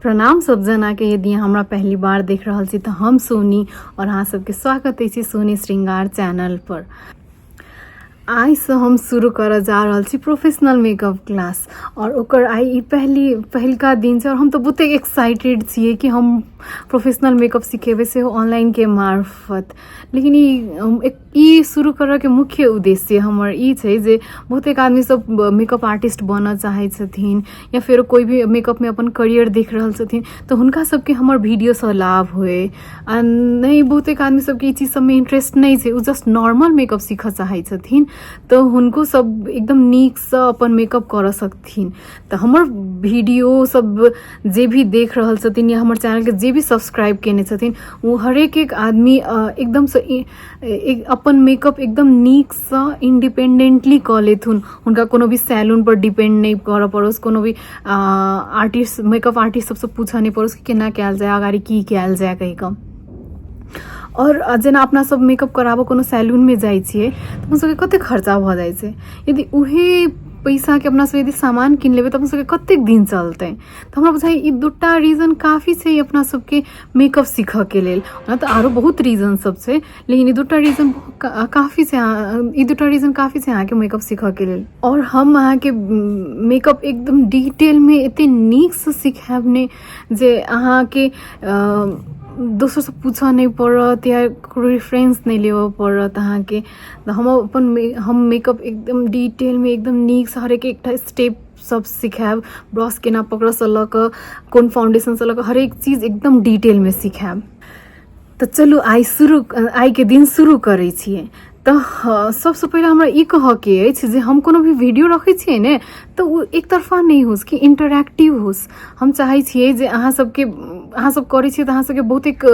प्रणाम सब जना के। यदि हमरा पहली बार देख रहल छी तऽ हम सोनी और अहाँ सबके स्वागत अछि सोनी श्रृंगार चैनल पर। आइसँ हम शुरू करऽ जा रहल छी प्रोफेशनल मेकअप क्लास और ओकर आइ ई पहली पहिलका दिन छै और हम तऽ बहुते एक्साइटेड छियै कि हम प्रोफेशनल मेकअप सिखेबै सेहो ऑनलाइनके मार्फत। लेकिन ई ई शुरू करऽके मुख्य उद्देश्य हमर ई छै जे बहुतेक आदमी सब मेकअप आर्टिस्ट बनऽ चाहै छथिन या फेरो कोइ भी मेकअपमे अपन करियर देख रहल छथिन, तऽ हुनका सबके हमर वीडियोसँ लाभ होइ। आ नहि, बहुतेक आदमी सबके ई चीज सबमे इंट्रेस्ट नहि छै, ओ जस्ट नॉर्मल मेकअप सीखऽ चाहै छथिन, तऽ हुनको सब एकदम नीकसँ अपन मेकअप करऽ सकथिन। तऽ हमर वीडियो सब जे भी देख रहल छथिन या हमर चैनलके जे भी सब्सक्राइब केने छथिन, ओ हरेक एक आदमी एकदमसँ अपन मेकअप एकदम नीकसँ इंडिपेंडेंटली कऽ लेथुन। हुनका कोनो भी सैलून पर डिपेंड नहि करऽ पड़ोस, कोनो भी आर्टिस्ट, मेकअप आर्टिस्ट सबसँ पूछऽ नहि पड़ोस कि केना कयल जाय, अगाड़ी की कयल जाय कहि कऽ। आओर जेना अपना सब मेकअप कराबऽ कोनो सैलूनमे जाइ छियै तऽ अपन सबके कतेक खर्चा भऽ जाइ छै। यदि उहे पैसाके अपना सब यदि सामान कीन लेबै तऽ अपन सबके कतेक दिन चलतै? तऽ हमरा बुझाइए ई दूटा रीजन काफी छै अपना सबके मेकअप सीखऽके लेल। ओना तऽ आरो बहुत रीजन सब छै, लेकिन ई दूटा रीजन काफी छै। ई दूटा रीजन काफी छै अहाँके मेकअप सीखऽके लेल। आओर हम अहाँके मेकअप एकदम डिटेलमे एते नीकसँ सिखायब ने जे अहाँके दोसरसँ पूछऽ नहि पड़त या ककरो रेफरेंस नहि लेबऽ पड़त अहाँके। तऽ हम अपन हम मेकअप एकदम डिटेलमे एकदम नीकसँ हरेक एकटा स्टेप सब सिखायब। ब्रश केना पकड़ऽसँ लऽ कऽ, कोन फाउंडेशनसँ लऽ कऽ, हरेक चीज एकदम डिटेलमे सिखायब। तऽ चलू, आइ शुरू, आइके दिन शुरू करै छियै। तऽ सबसँ पहिले हमरा ई कहऽके अछि जे हम कोनो भी वीडियो रखै छियै ने, तऽ ओ एकतरफा नहि होस कि इंटरैक्टिव होस। हम चाहै छियै जे अहाँ सबके, अहाँ सब करै छियै तऽ अहाँ सबके बहुतेक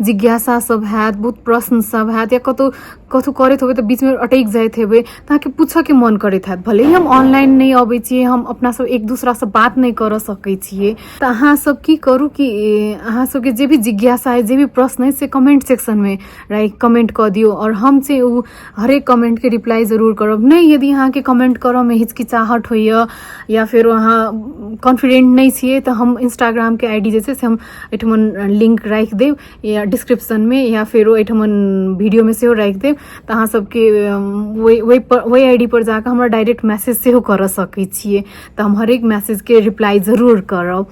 जिज्ञासा सब हैत, बहुत प्रश्न सब हैत, या कतहु कतहु करैत हेबै तऽ बीचमे अटकि जाइत हेबै तऽ अहाँके पूछऽके मन करैत हैत। भले ही हम ऑनलाइन नहि अबै छियै, हम अपना सब एक दूसरासँ बात नहि करऽ सकै छियै, तऽ अहाँ सब की करू कि अहाँ सबके जे भी जिज्ञासा अइ, जे भी प्रश्न अइ, से कमेंट सेक्शनमे राखि कमेंट कऽ दियौ आओर हम से ओ हरेक कमेंटके रिप्लाई जरूर करब। नहि, यदि अहाँके कमेंट करऽमे हिचकिचाहट होइए या फेर अहाँ कॉन्फिडेंट नहि छियै, तऽ हम इंस्टाग्रामके I D जे छै से हम एहिठमन लिंक राखि देब या डिस्क्रिप्शनमे या फेरो एहिठमन वीडियोमे सेहो राखि देब। तऽ अहाँ सबके ओहि ओहिपर, ओहि I D पर जाकऽ हमरा डायरेक्ट मैसेज सेहो करऽ सकै छियै, तऽ हम हरेक मैसेजके रिप्लाई जरूर करब।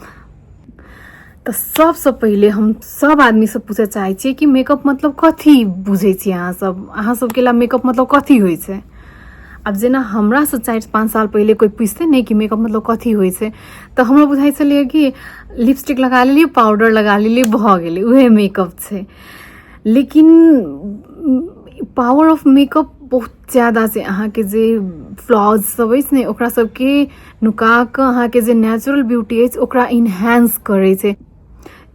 तऽ सबसँ पहिले हम सब आदमीसँ पूछऽ चाहै छियै कि मेकअप मतलब कथी बुझै छियै अहाँ सब? अहाँ सबके लए मेकअप मतलब कथी होइ छै? आब जेना हमरासँ 4-5 साल पहिले कोइ पुछतै नहि कि मेकअप मतलब कथी होइ छै, तऽ हमरा बुझाइ छलैए कि लिपस्टिक लगा लेलियै, पाउडर लगा लेलियै, भऽ गेलै, उएह मेकअप छै। लेकिन पावर ऑफ मेकअप बहुत ज्यादा छै। अहाँके जे फ्लॉज सब अछि ने, ओकरा सबके नुका कऽ अहाँके जे नेचुरल ब्यूटी अछि, ओकरा इन्हेंस करै छै।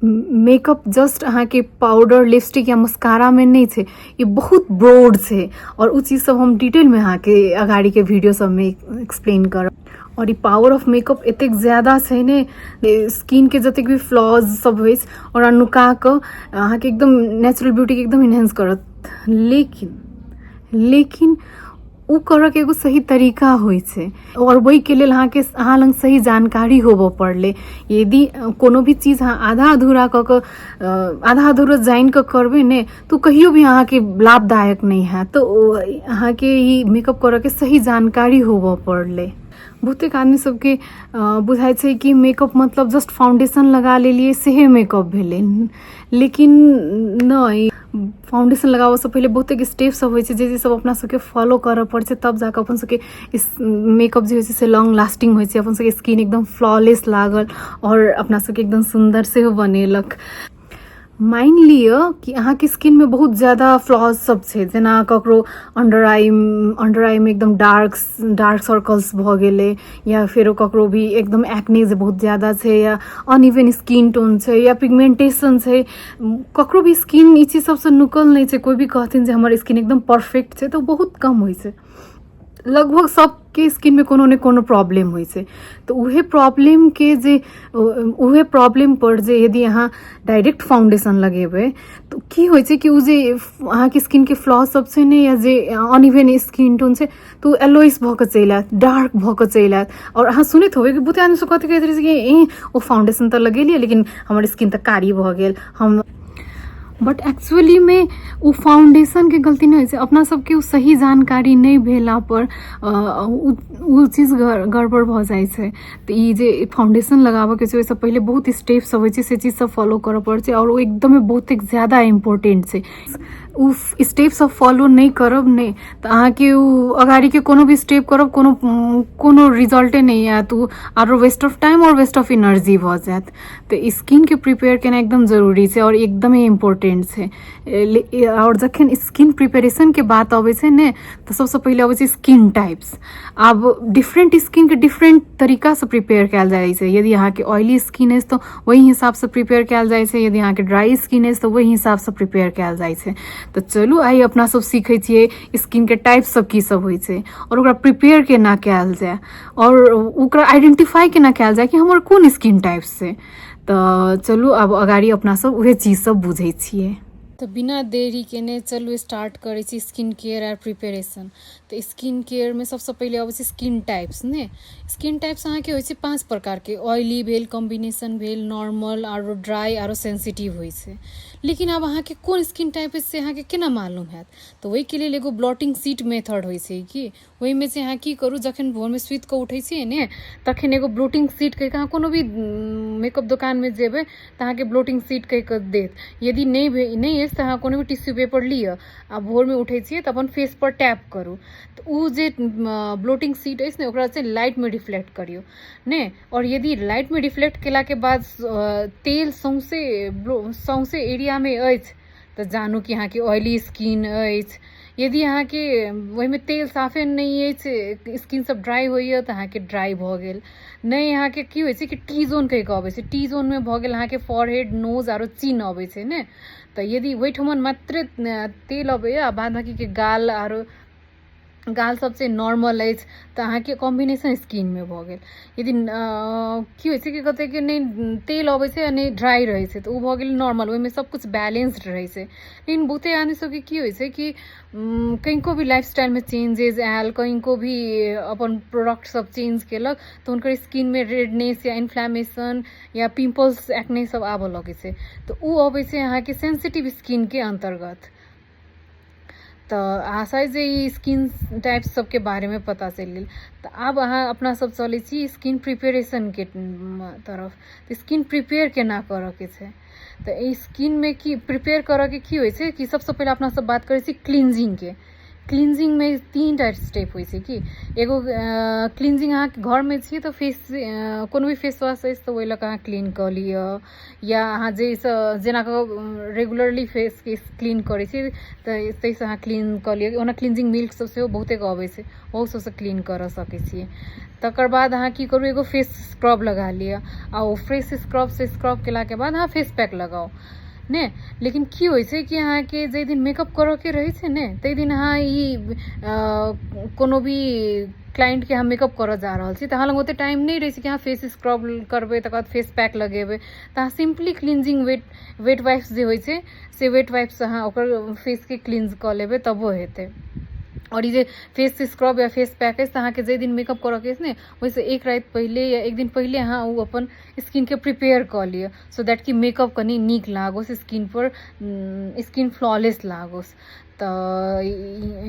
मेकअप जस्ट अहाँके पाउडर, लिपस्टिक या मस्कारामे नहि छै, ई बहुत ब्रॉड छै। आओर ओ चीज सब हम डिटेलमे अहाँके अगाड़ीके वीडियो सबमे एक्सप्लेन करब। आओर ई पावर ऑफ मेकअप एतेक ज्यादा छै ने, स्किनके जतेक भी फ्लॉज सब अछि, ओकरा नुका कऽ अहाँके एकदम नेचुरल ब्यूटीके एकदम इन्हेंस करत। लेकिन लेकिन ओ करऽके एगो सही तरीका होइ छै आओर ओहिके लेल अहाँके, अहाँ लग सही जानकारी होबऽ पड़लै। यदि कोनो भी चीज अहाँ आधा अधूरा कऽ कऽ, आधा अधूरा जानि कऽ करबै ने, तऽ ओ कहियो भी अहाँके लाभदायक नहि हैत। तऽ ओ अहाँके ई मेकअप करऽके सही जानकारी होबऽ पड़लै। बहुतेक आदमी सबके बुझाइ छै कि मेकअप मतलब जस्ट फाउंडेशन लगा लेलियै, सेहे मेकअप भेलै। लेकिन नहि, फाउंडेशन लगाबऽसँ पहिले बहुतेक स्टेप सब होइ छै, जे जे सब अपना सबके फॉलो करऽ पड़ै छै, तब जाकऽ अपन सबके मेकअप जे होइ छै से लॉन्ग लास्टिंग होइ छै, अपन सबके स्किन एकदम फ्लॉलेस लागल आओर अपना सबके एकदम सुन्दर सेहो बनेलक। मानि लिअ कि अहाँके स्किनमे बहुत ज्यादा फ्लॉज सब छै, जेना ककरो अंडर आइमे एकदम डार्क डार्क सर्कल्स भऽ गेलै, या फेरो ककरो भी एकदम एक्ने जे बहुत ज्यादा छै, या अनइभन स्किन टोन छै, या पिगमेंटेशन छै। ककरो भी स्किन ई चीज सबसँ नुकल नहि छै। कोइ भी कहथिन जे हमर स्किन एकदम परफेक्ट छै, तऽ ओ बहुत कम होइ छै। लगभग सबके स्किनमे कोनो ने कोनो प्रॉब्लम होइ छै। तऽ उहे प्रॉब्लमके जे उहे प्रॉब्लमपर जे यदि अहाँ डायरेक्ट फाउंडेशन लगेबै तऽ की होइ छै कि ओ जे अहाँके स्किनके फ्लॉ सब छै ने, या जे अनइभन स्किन टोन छै, तऽ ओ एलोइस भऽ कऽ चलि आयत, डार्क भऽ कऽ चलि आयत। आओर अहाँ सुनैत होबै कि बहुते आदमी सब कथी कहैत रहै छै कि ए ओ फाउंडेशन तऽ लगेलियै, लेकिन हमर स्किन तऽ कारी भऽ गेल हम। बट एक्चुअलीमे ओ फाउंडेशनके गलती नहि होइ छै, अपना सबके ओ सही जानकारी नहि भेलापर ओ चीज गड़बड़ भऽ जाइ छै। तऽ ई जे फाउंडेशन लगाबऽके छै, ओहिसँ पहिले बहुत स्टेप सब होइ छै, से चीज सब फॉलो करऽ पड़ै छै आओर ओ एकदमे बहुतेक ज्यादा इम्पोर्टेंट छै। ओ स्टेप सब फॉलो नहि करब नहि तऽ अहाँके ओ अगाड़ीके कोनो भी स्टेप करब, कोनो कोनो रिजल्टे नहि आयत, ओ आरो वेस्ट ऑफ टाइम आओर वेस्ट ऑफ एनर्जी भऽ जायत। तऽ स्किनके प्रिपेयर केनाइ एकदम जरूरी छै आओर एकदमे इम्पोर्टेंट छै। आओर जखन स्किन प्रिपेरेशनके बात अबै छै ने, तऽ सबसँ पहिले अबै छै स्किन टाइप्स। आब डिफरेंट स्किनके डिफरेंट तरीकासँ प्रिपेयर कयल जाइ छै। यदि अहाँके ऑयली स्किन अछि तऽ ओहि हिसाबसँ प्रिपेयर कयल जाइ छै, यदि अहाँके ड्राई स्किन अछि तऽ ओहि हिसाबसँ प्रिपेयर कयल जाइ छै। तऽ चलू, आइ अपना सब सीखै छियै स्किनके टाइप सब की सब होइ छै आओर ओकरा प्रिपेयर केना कयल जाय आओर ओकरा आइडेंटिफाई केना कयल जाय कि हमर कोन स्किन टाइप छै। तऽ चलू, आब अगाड़ी अपना सब उहे चीज सब बुझै छियै। तऽ बिना देरी केने चलू स्टार्ट करै छी स्किन केयर आर प्रिपेरेशन। तऽ स्किन केयरमे सबसँ पहिले अबै छै स्किन टाइप्स ने। स्किन टाइप्स अहाँके होइ छै 5 प्रकारके। ऑयली भेल, कॉम्बिनेशन भेल, नॉर्मल आरो ड्राई आरो सेंसिटिव होइ छै। लेकिन आब अहाँके कोन स्किन टाइप अछि से अहाँके केना मालूम हैत? तऽ ओहिके लेल एगो ब्लॉटिंग शीट मेथड होइ छै कि ओहिमे से अहाँ की करू, जखन भोरमे सुति कऽ उठै छियै ने, तखन एगो ब्लोटिंग शीट कहि कऽ, अहाँ कोनो भी मेकअप दोकानमे जेबै तऽ अहाँके ब्लोटिंग शीट कहि कऽ देत। यदि नहि नहि अछि तऽ अहाँ कोनो भी टिश्यू पेपर लिअ आ भोरमे उठै छियै तऽ अपन फेसपर टैप करू, तऽ ओ जे ब्लोटिंग शीट अछि ने, ओकरा से लाइटमे रिफ्लेक्ट करियौ ने। आओर यदि लाइटमे रिफ्लेक्ट केलाके बाद तेल सौँसे सौँसे एरियामे अछि तऽ जानू कि अहाँके ऑयली स्किन अछि। यदि अहाँके ओहिमे तेल साफे नहि अछि, स्किन सब ड्राइ होइए, तऽ अहाँके ड्राइ भऽ गेल। नहि, अहाँके की होइ छै कि टी जोन कहि कऽ अबै छै। टी जोनमे भऽ गेल अहाँके फॉरहेड, नोज आरो चिन अबै छै ने। तऽ यदि ओहिठमन मात्रे तेल अबैए आ बाद बाँकीके गाल आरो गाल सब से नॉर्मल अछि तऽ अहाँके कॉम्बिनेशन स्किनमे भऽ गेल। यदि की होइ छै कि कतेकके नहि तेल अबै छै आ नहि ड्राइ रहै छै, तऽ ओ भऽ गेल नॉर्मल, ओहिमे सबकिछु बैलेंस्ड रहै छै। लेकिन बहुते आदमी सबके की होइ छै कि कनिको भी लाइफ स्टाइलमे चेंजेस आयल, कनिको भी अपन प्रोडक्ट सब चेंज केलक, तऽ हुनकर स्किनमे रेडनेस या इन्फ्लेमेशन या पिम्पल्स, एक्ने सब आबऽ लगै छै। तऽ ओ अबै छै अहाँके सेंसिटिव स्किनके अन्तर्गत। तऽ आशा जे ई स्किन टाइप सबके बारेमे पता चलि गेल। तऽ आब अहाँ अपना सब चलै छी स्किन प्रिपेरेशनके तरफ। तऽ स्किन प्रिपेयर केना करऽके छै? तऽ ई स्किनमे की प्रिपेयर करऽके की होइ छै कि सबसँ पहिले अपना सब बात करै छी क्लींजिंगके। क्लींजिंगमे 3 टा स्टेप होइ छै कि एगो क्लींजिंग, अहाँ घरमे छी तऽ फेस कोनो भी फेस वॉश अछि तऽ ओहि लऽ कऽ अहाँ क्लीन कऽ लिअ, या अहाँ जाहिसँ जेना कऽ रेगुलरली फेसके क्लीन करै छी तऽ ताहिसँ अहाँ क्लीन कऽ लिअ। ओना क्लींजिंग मिल्क सब सेहो बहुतेक अबै छै, ओहो सबसँ क्लीन करऽ सकै छियै। तकर बाद अहाँ की करू, एगो फेस स्क्रब लगा लिअ आ ओ फेस स्क्रबसँ स्क्रब केलाके बाद अहाँ फेस पैक लगाउ ने। लेकिन की होइ छै कि अहाँके जाहि दिन मेकअप करऽके रहै छै ने, ताहि दिन अहाँ ई कोनो भी क्लाइंटके अहाँ मेकअप करऽ जा रहल छी तऽ अहाँ लग ओतेक टाइम नहि रहै छै कि अहाँ फेस स्क्रब करबै, तकर बाद फेस पैक लगेबै। तऽ अहाँ सिम्पली क्लींजिंग वेट वाइप्स जे होइ छै, से वेट वाइप्ससँ अहाँ ओकर फेसके क्लींज कऽ लेबै तबो हेतै। आओर ई जे फेस स्क्रब या फेस पैक अछि, तऽ अहाँके जाहि दिन मेकअप करऽके अछि ने, ओहिसँ एक राति पहिले या एक दिन पहिले अहाँ ओ अपन स्किनके प्रिपेयर कऽ लिअ, सो that कि मेकअप कनि नीक लागोस स्किनपर, स्किन फ्लॉलेस लागोस। तऽ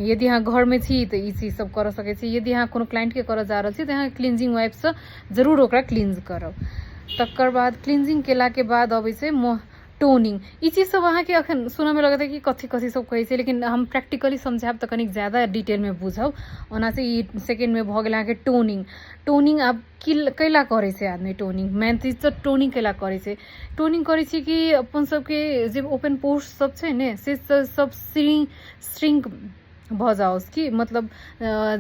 यदि अहाँ घरमे छी तऽ ई चीज सब करऽ सकै छी। यदि अहाँ कोनो क्लाइंटके करऽ जा रहल छी तऽ अहाँ क्लींजिंग वाइपसँ जरूर ओकरा क्लींज करब। तकर बाद क्लींजिंग केलाके बाद अबै छै टोनिंग। ई चीज सब अहाँके अखन सुनऽमे लगत कि कथी कथी सब कहै छै, लेकिन हम प्रैक्टिकली समझायब तऽ कनिक ज्यादा डिटेलमे बुझब। ओना से ई सेकेंडमे भऽ गेल अहाँके टोनिंग। टोनिंग आब की कैला करै छै आदमी? टोनिंग मेन चीज तऽ टोनिंग कैला करै छै? टोनिंग करै छै कि अपन सबके जे ओपन पोर्स सब छै ने, से सब श्रिंक भऽ जाओस कि मतलब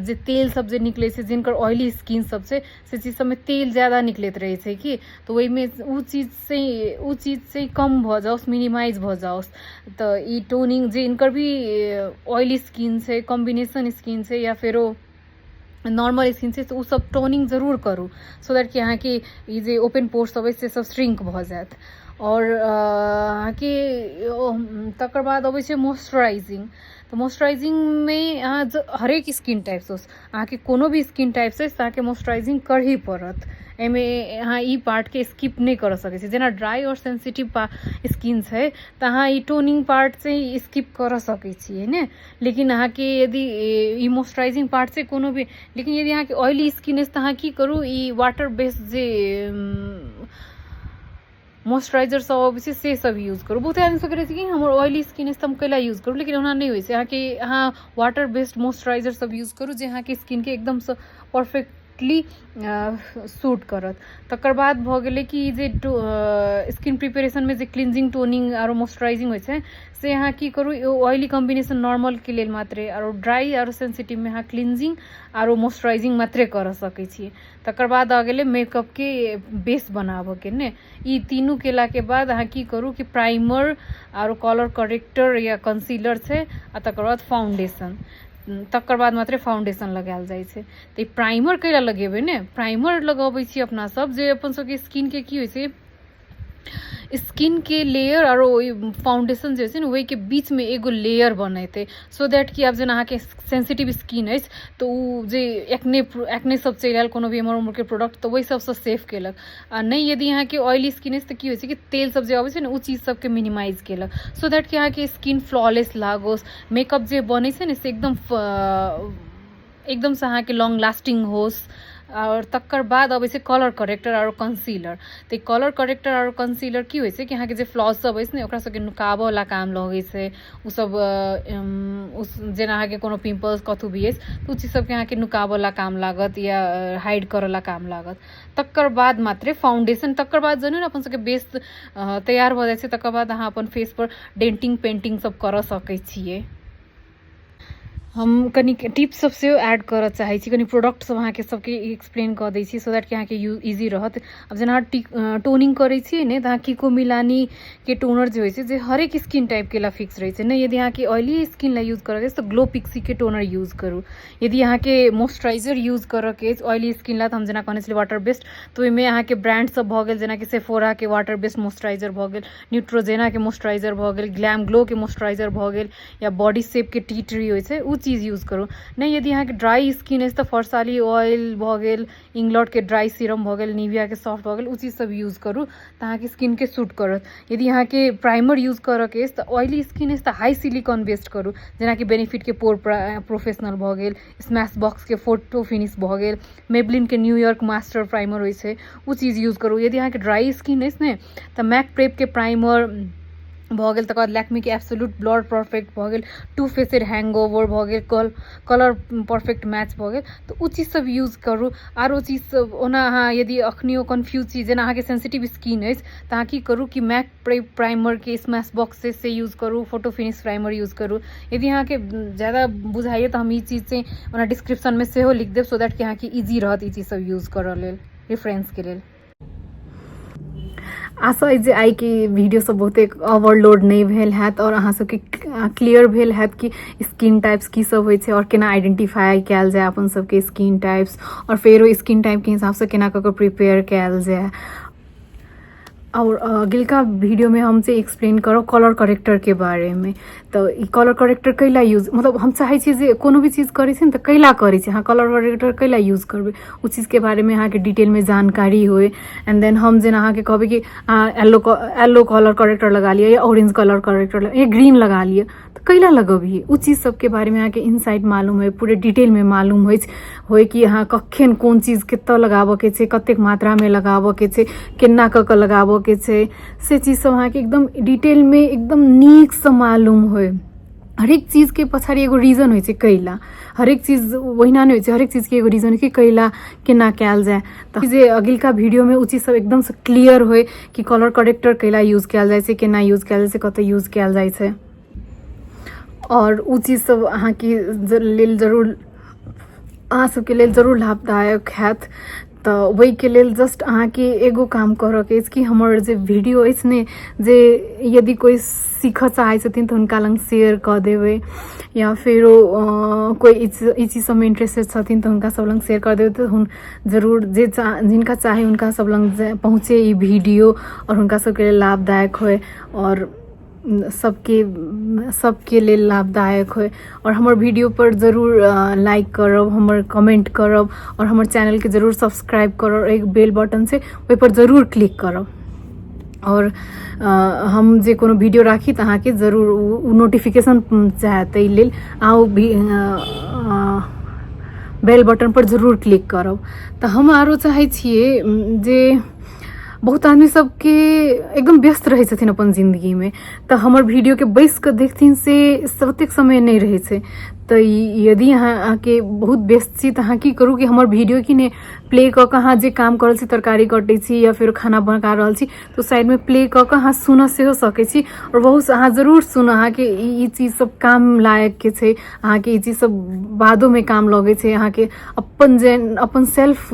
जे तेल सब जे निकलै छै, जिनकर ऑयली स्किन सब छै, से चीज सबमे तेल ज्यादा निकलैत रहै छै कि तऽ ओहिमे ओ चीज से कम भऽ जाओस, मिनिमाइज भऽ जाओस। तऽ ई टोनिंग जे इनकर भी ऑयली स्किन छै, कॉम्बिनेशन स्किन छै या फेरो नॉर्मल स्किन छै तऽ ओसभ टोनिंग जरूर करू, सो that कि अहाँके ई जे ओपन पोर्स सब अछि से सब श्रिंक भऽ जायत। आओर अहाँके तकर बाद अबै छै मॉइस्चराइजिंग। तऽ मॉइस्चराइजिंगमे अहाँ हरेक स्किन टाइप्स, अहाँके कोनो भी स्किन टाइप्स अछि तऽ अहाँके मॉइस्चराइजिंग करही पड़त। एहिमे अहाँ ई पार्टके स्किप नहि करऽ सकै छी। जेना ड्राइ आओर सेन्सिटिव स्किन छै तऽ अहाँ ई टोनिंग पार्ट चाहिँ स्किप करऽ सकै छियै ने, लेकिन अहाँके यदि ई मॉइस्चराइजिंग पार्ट छै कोनो भी, लेकिन यदि अहाँके ऑयली स्किन अछि तऽ अहाँ की करू, ई वाटर बेस्ड जे मॉइस्चराइजर सब अबै छै से सब यूज करू। बहुते आदमी सबके रहै छै कि हमर ऑयली स्किन अछि तऽ हम कैला यूज करू, लेकिन ओना नहि होइ छै। अहाँके अहाँ वाटर बेस्ड मॉइस्चराइजर सब यूज करू जे अहाँके स्किनके एकदमसँ परफेक्टली सूट करत। तकर बाद भऽ गेलै कि जे स्किन प्रिपेरेशनमे जे क्लिनजिंग, टोनिंग आरो मॉइस्चराइजिंग होइ छै से अहाँ की करू, ऑयली कॉम्बिनेशन नॉर्मलके लेल मात्रे, आरो ड्राइ आरो सेन्सिटिवमे अहाँ क्लिनजिंग आरो मॉइस्चराइजिंग मात्रे करऽ सकै छियै। तकर बाद आ गेलै मेकअपके बेस बनाबऽके ने। ई तीनू केलाके बाद अहाँ की करू कि प्राइमर आरो कलर करेक्टर या कंसीलर छै आ तकर बाद फाउंडेशन, तकर बाद मात्रे फाउंडेशन लगायल जाइ छै। तऽ ई प्राइमर कैला लगेबै ने? प्राइमर लगबै छी अपना सब जे अपन सबके स्किनके की होइ छै, स्किनके लेयर आरो ओहि फाउंडेशन जे होइ छै ने ओहिके बीचमे एगो लेयर बनेतै, सो that कि आब जेना अहाँके सेन्सिटिव स्किन अछि तऽ ओ जे एक्ने एक्ने सब चलि आयल कोनो भी एम्हर उम्हरके प्रोडक्ट तऽ ओहि सबसँ सेफ केलक। आ नहि यदि अहाँके ऑयली स्किन अछि तऽ की होइ छै कि तेल सब जे अबै छै ने ओ चीज सबके मिनिमाइज केलक, सो that कि अहाँके स्किन फ्लॉलेस लागोस, मेकअप जे बनै छै ने से एकदमसँ अहाँके लॉन्ग लास्टिंग होस। आओर तकर बाद अबै छै कलर करेक्टर आओर कंसीलर। तऽ ई कलर करेक्टर आओर कंसीलर की होइ छै कि अहाँके जे फ्लॉज सब अछि ने ओकरा सबके नुकाबऽवला काम लगै छै ओसब। जेना अहाँके कोनो पिम्पल्स कतहु भी अछि तऽ ओ चीज सबके अहाँके नुकाबऽवला काम लागत या हाइड करऽवला काम लागत। तकर बाद मात्रे फाउंडेशन। तकर बाद जहन अपन सबके बेस तैयार भऽ जाइ छै तकर बाद अहाँ अपन फेसपर डेंटिंग पेंटिंग सब करऽ सकै छियै। हम कनि टिप्स सब सेहो ऐड करऽ चाहै छी, कनि प्रोडक्ट सब अहाँके सबके एक्सप्लेन कऽ दै छी सो that कि अहाँके इजी रहत। आब जेना अहाँ टोनिंग करै छियै ने तऽ अहाँ किको मिलानीके टोनर जे होइ छै जे हरेक स्किन टाइपके लए फिक्स रहै छै ने। यदि अहाँके ऑयली स्किन लए यूज करऽके अछि तऽ ग्लो पिक्सीके टोनर यूज करू। यदि अहाँके मॉइस्चराइजर यूज करऽके अछि ऑयली स्किन लए तऽ हम जेना कहने छलियै वाटर बेस्ड, तऽ ओहिमे अहाँके ब्रांड सब भऽ गेल जेनाकि सेफोराके वाटर बेस्ड मॉइस्चराइजर भऽ गेल, न्यूट्रोजेनाके मॉइस्चराइजर भऽ गेल, ग्लैम ग्लोके मॉइस्चराइजर भऽ गेल या बॉडी शेपके टी ट्री होइ छै ओ चीज यूज करू। नहि यदि अहाँके ड्राई स्किन अछि तऽ फर्साली ऑयल भऽ गेल, इंग्लॉटके ड्राई सीरम भऽ गेल, निवियाके सॉफ्ट भऽ गेल, ओ चीज सब यूज करू तऽ अहाँके स्किनके सूट करत। यदि अहाँके प्राइमर यूज करऽके अछि तऽ ऑयली स्किन अछि तऽ हाई सिलिकॉन बेस्ड करू, जेनाकि बेनिफिटके पोर प्रोफेशनल भऽ गेल, स्मैश बॉक्सके फोटो फिनिश भऽ गेल, मेबलिनके न्यूयॉर्क मास्टर प्राइमर होइ छै ओ चीज यूज करू। यदि अहाँके ड्राई स्किन अछि ने तऽ मैक प्रेपके प्राइमर भऽ गेल, तकर बाद लैक्मीके एब्सोल्यूट ब्लर परफेक्ट भऽ गेल, टू फेसेड हैंगओवर भऽ गेल, कलर परफेक्ट मैच भऽ गेल, तऽ ओ चीज सब यूज करू। आरो चीज सब ओना अहाँ यदि अखनियो कन्फ्यूज छी, जेना अहाँके सेन्सिटिव स्किन अछि तऽ अहाँ की करू कि मैक प्राइमरके स्मैश बॉक्स से यूज करू, फोटो फिनिश प्राइमर यूज करू। यदि अहाँके ज्यादा बुझाइए तऽ हम ई चीज से ओना डिस्क्रिप्शनमे सेहो लिख देब सो that कि अहाँके इजी रहत ई चीज सब यूज करऽ लेल रेफरेंसके लेल। आशा अछि जे आइके वीडियो सब बहुते ओवरलोड नहि भेल हैत आओर अहाँ सबके क्लियर भेल हैत कि स्किन टाइप्स की सब होइ छै आओर केना आइडेंटिफाई कयल जाय अपन सबके स्किन टाइप्स आओर फेर ओहि स्किन टाइपके हिसाबसँ केना कऽ कऽ प्रिपेयर कयल जाय। आओर अगिलका वीडियोमे हम से एक्सप्लेन करब कलर करेक्टरके बारेमे। तऽ ई कलर करेक्टर कैला यूज, मतलब हम चाहै छी जे कोनो भी चीज करै छी ने तऽ कैला करै छी, अहाँ कलर करेक्टर कैला यूज करबै ओ चीजके बारेमे अहाँके डिटेलमे जानकारी होइ। एंड then हम जेना अहाँके कहबै कि अहाँ येलो येलो कलर करेक्टर लगा लिअ या ऑरेंज कलर करेक्टर या ग्रीन लगा लिअ तऽ कैला लगबियै ओ चीज सबके बारेमे अहाँके इनसाइट मालूम होइ, पूरे डिटेलमे मालूम होइ होइ कि अहाँ कखन कोन चीज कतऽ लगाबऽके छै, कतेक मात्रामे लगाबऽके छै, केना कऽ कऽ लगाबऽके छै, से चीज सब अहाँके एकदम डिटेलमे एकदम नीकसँ मालूम होइ। हरेक चीजके पछाडि एगो रीजन होइ छै कैला, हरेक चीज ओहिना नहि होइ छै, हरेक चीजके एगो रीजन कि कैला केना कयल जाय। तऽ जे अगिलका वीडियोमे ओ चीज सब एकदमसँ क्लियर होइ कि कलर करेक्टर कैला यूज कयल जाइ छै, केना यूज कयल जाइ छै, कतऽ यूज कयल जाइ छै, आओर ओ चीज सब अहाँके लेल जरूर अहाँ सबके लेल जरूर लाभदायक हैत। तऽ ओहिके लेल जस्ट अहाँके एगो काम करऽके अछि कि हमर जे वीडियो अछि ने, जे यदि कोइ सीखऽ चाहै छथिन तऽ हुनका लग शेयर कऽ देबै, या फेरो कोइ ई चीज सबमे इंटरेस्टेड छथिन तऽ हुनका सब लग शेयर कऽ देबै, तऽ जरूर जे जिनका चाही हुनका सब लग पहुँचे ई वीडियो आओर हुनका सबके लेल लाभदायक होइ आओर सबके सबके लेल लाभदायक होइ। आओर हमर वीडियो पर जरूर लाइक करब, हमर कमेंट करब आओर हमर चैनलके जरूर सब्सक्राइब करब, एक बेल बटन छै ओहिपर जरूर क्लिक करब। आओर हम जे कोनो वीडियो राखी तऽ अहाँके जरूर ओ नोटिफिकेशन चाहत, ताहि लेल अहाँ ओ बेल बटन पर जरूर क्लिक करब। तऽ हम आरो चाहै छियै जे बहुत आदमी सबके एकदम व्यस्त रहै छथिन अपन जिन्दगीमे, तऽ हमर वीडियोके बैस कऽ देखथिन से ओतेक समय नहि रहै छै। तऽ यदि अहाँके बहुत व्यस्त छी तऽ अहाँ की करू कि हमर वीडियो कि नहि प्ले कऽ कऽ अहाँ जे काम कऽ रहल छी, तरकारी कटै छी या फेर खाना बना रहल छी, तऽ साइडमे प्ले कऽ कऽ अहाँ सुनऽ सेहो सकै छी। आओर बहुत अहाँ जरूर सुनऽ, अहाँके ई चीज सब काम लायकके छै, अहाँके ई चीज सब बादोमे काम लगै छै। अहाँके अपन जे अपन सेल्फ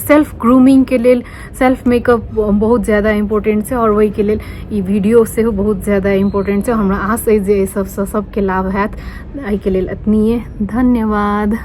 सेल्फ ग्रूमिंगके लेल सेल्फ मेकअप बहुत ज्यादा इम्पोर्टेंट छै, आओर ओहिके लेल ई वीडियो सेहो बहुत ज्यादा इम्पोर्टेंट छै। हमरा आश अछि जे एहि सबसँ सबके लाभ हैत। एहिके लेल एतनिए, धन्यवाद।